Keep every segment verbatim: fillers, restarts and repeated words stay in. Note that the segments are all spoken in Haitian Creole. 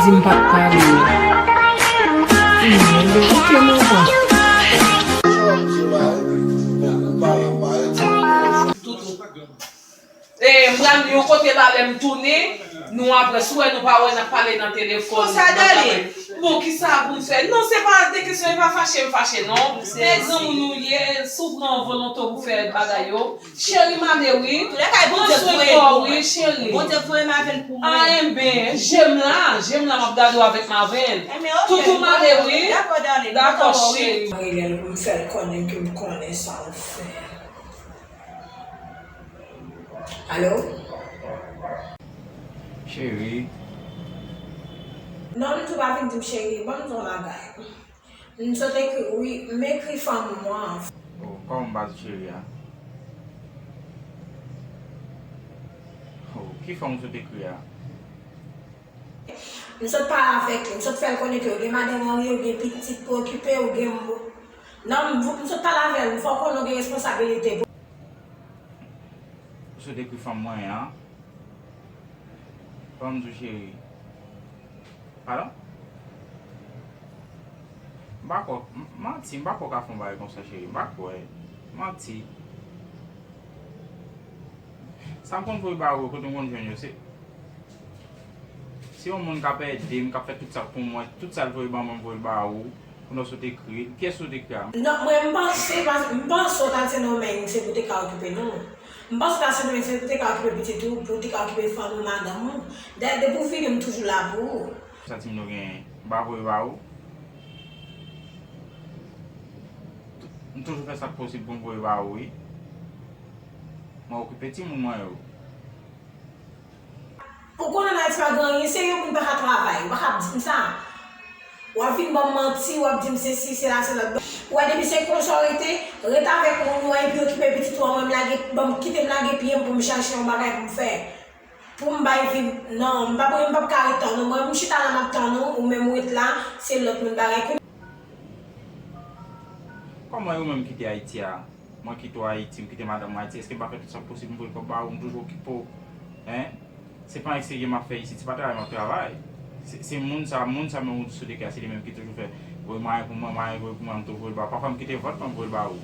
M pa t pale. Hmm, ok, manman. E, m pral yon kote la, lè m tounen, nou apre, si w wè nou pa wè, n ap pale nan telefòn. Konsa, Darline. Bon, kisa pou m fè? Non, se pa de kesyon, e pa fache m fache, non. Se granmoun ou ye, si w pran volonte w pou fè bagay yo. Cheri, m ale wi. Pran swen kò w wi, cheri. Bondye voye m avè l pou mwen. A, enben, je m la, je m la, m ap gade w avèk Marvin. Enben, ok. Toutou, m ale wi. Dakò, darling. Dakò, cheri. Mwen rele l pou m fè l konnen ke m konnen sa w fè. Alo? Cheri. Non, m tou pa vin di m cheri. Ban m di w yon bagay. M sot ekri, wi, m ekri fanm mwen an. Oh, kòman baz cheri a? Oh, ki fanm ou sot ekri a? M sot pale avèk li, m sot fè l konnen ke ou gen madanm ou, ou gen pitit pou okipe, ou gen... Non, m, m sot pale avè l, m fè w konnen ou gen responsabilite pou... Ou sot ekri fanm mwen an? Ban m di w cheri. Padon? M pa kwè, m, manti, m pa kwè w ka fè yon bagay konsa, cheri. M pa kwè. Manti. Sa m konn voye ba ou yo, kote m konn jwenn yo, se, se yon moun k ap ede m, k ap fè tout sa pou mwen. Tout sa l voye ban mwen, m voye ba ou. Pou nou sot ekri. Kiyès ou sot ekri a? Non, mwen, m panse, m panse w t al Sendomeng, se pou te ka okipe nou. M panse w t al Sendomeng, se pou te ka okipe pitit ou, pou te ka okipe fanm ou, madanm ou. Dayè, depi w vini, m toujou la pou ou. Sa timoun yo genyen, m pa voye ba ou. M toujou fè sa k posib pou m voye ba ou, wi. Mwen okipe timoun mwen yo. Ou konnen Ayiti pa gen anyen serye, moun pa ka travay, ou pa ka ap di m sa. W ap vin ban m manti, w ap di m sesi, sela, sela. Ou wè, depi se konsa w rete, ret avèk moun ou an epi okipe pitit ou an, mwen m lage, ban m kite m lage pye m pou m chache yon bagay pou m fè. Pou m bay vi m, non, m p ap, m p ap ka ret tann ou. Mwen, m chita la, m ap tann ou, ou menm ou ret la, se lòt moun bagay. Kòman yo menm kite Ayiti a? Mwen kite w Ayiti, m kite madanm mwen Ayiti, èske m pa fè tout sa k posib m voye kòb ba ou, m toujou okipe w, en? Se pa anyen serye m ap fè isit, se pa travay m ap travay. Se, se moun sa, moun sa menm ou di sou de kè a, se li menm ki toujou fè, voye mwayen pou mwen, mwayen voye pou mwen, m tou voye l ba ou. Pafwa m kite vant mwen, m voye l ba ou.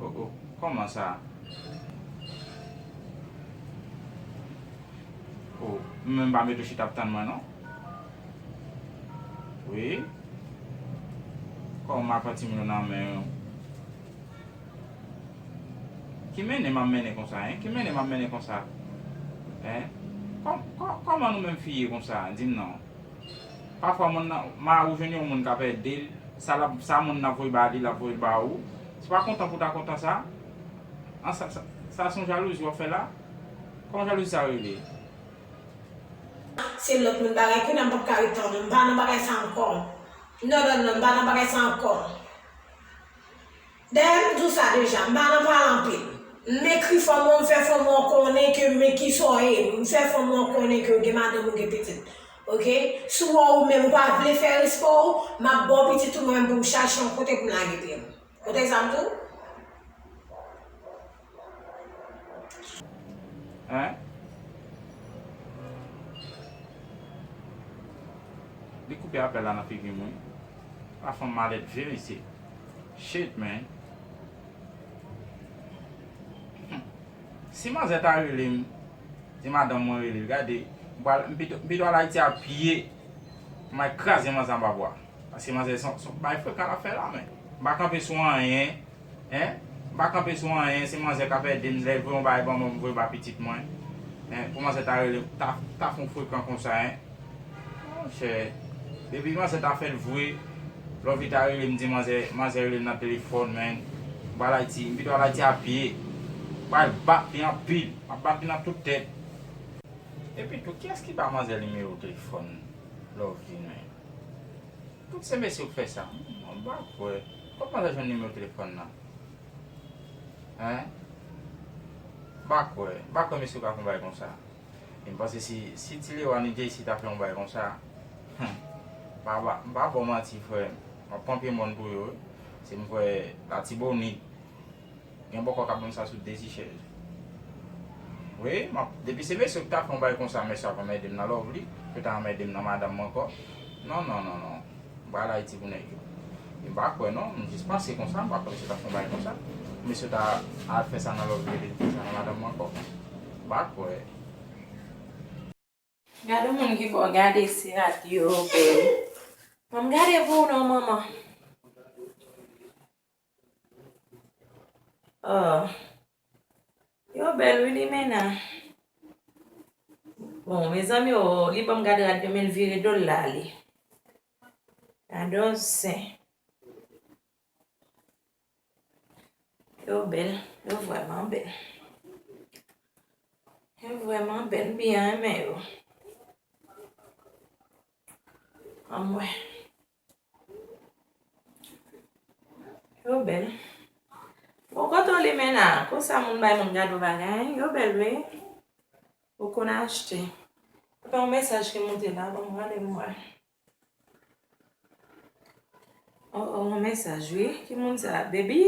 Oh, oh, kòman sa? Oh, m menm pa mete w chita ap tann mwen, non. Wi. Kòman m ap pran timoun yo nan men yo? Ki mennen m ap mennen konsa, en? Ki mennen m ap mennen konsa? En? Kò-, kò-, kòman nou menm fi ye konsa? Di m non. Pafwa, moun nan, mari w jwenn yon moun k ap ede l, sa l ap, sa moun nan voye ba li, l ap voye l ba ou. Se pa kontan pou w ta kontan sa? An, sa, sa, sa se yon jalouzi w ap fè la? Kòman jalouzi sa rele? Se lòt moun bagay, kounye a m p ap ka ret tann ou, m pa nan bagay sa ankò. Non, non, non, m pa nan bagay sa ankò. Dayè, m di w sa deja, m pa nan pale anpil. M ekri fanm ou an, m fè fanm ou an konnen ke men kisa w ye. M fè fanm ou an konnen ke w gen madanm, ou gen pitit. Oke? Si w wè ou menm ou pa vle fè respè w, m ap ba w pitit ou mwen menm pou m chache yon kote pou m lage pye m. Ou tande sa m di w? Hein? Li koupe apèl la nan figi m, wi. A fanm malèt vye, mesye. Shit, man. Hmm. Si manzè ta rele m, di madanm mwen rele l, gade, m pral, m pito, m pito al Ayiti a pye. M al kraze manzè anba bwa. Paske manzè se yon, se yon bay frekan l ap fè la, men. M pa kanpe sou anyen, en. M pa kanpe sou anyen, se manzè k ap ede m, lè l voye yon bagay ban mwen, m voye ba pitit mwen. En, pou manzè ta rele, ta, ta fè yon frekan konsa, en. Monchè, depi manzè ta fè l vre, Lovely ta rele m, di manzè, manzè rele m nan telefòn, men. M pral Ayiti, m pito al Ayiti a pye. M pral bat li anpil, m ap bat li nan tout tèt. Epi tou, kiyès ki ba manzè nimewo telefòn Lovely, men? Tout se mesye k fè sa. M pa kwè. Kot manzè jwenn nimewo telefòn nan? Hein? M pa kwè. M pa kwè mesye ka fè yon bagay konsa. E m panse si, si Ti Lewa ni Jaycee ta fè yon bagay konsa, m pa, m pa ba w manti, frè. M ap pran pye mòn pou yo, wi. Se m kwè Latibonit. Gen bòkò k ap ban m sa sou dezi chèz. Wi, m ap, depi se mesye ki ta fè yon bagay konsa, mesye ap anmède m nan Lovely, yo ta anmède m nan madanm mwen ankò. Non, non, non, non. M pral Ayiti pou nèg yo. E m pa kwè non, m jis panse konsa, m pa kwè mesye ta fè yon bagay konsa. Mesye ta al fè sa nan Lovely, li fè sa nan madanm mwen ankò. M pa kwè. Gade moun ki bò, gade sirat yo bèl. Ban m gade pou ou non, manman. Oh. Yo bèl wi, Limena. Bon, mezanmi, oh, li ban m gade rad yo, men l vire do l la ale. Gade yon sen. Yo bèl, yo vrèman bèl. Yo vrèman bèl, m byen renmen yo. Anmwey. Yo bèl. Bon, kote w Limena? Konsa moun bay moun gado bagay. Yo bèl, wi. Ou konn achte. Apa yon mesaj ki monte la, ban m gade m wè. Oh, oh, yon mesaj, wi. Ki moun sa? Baby?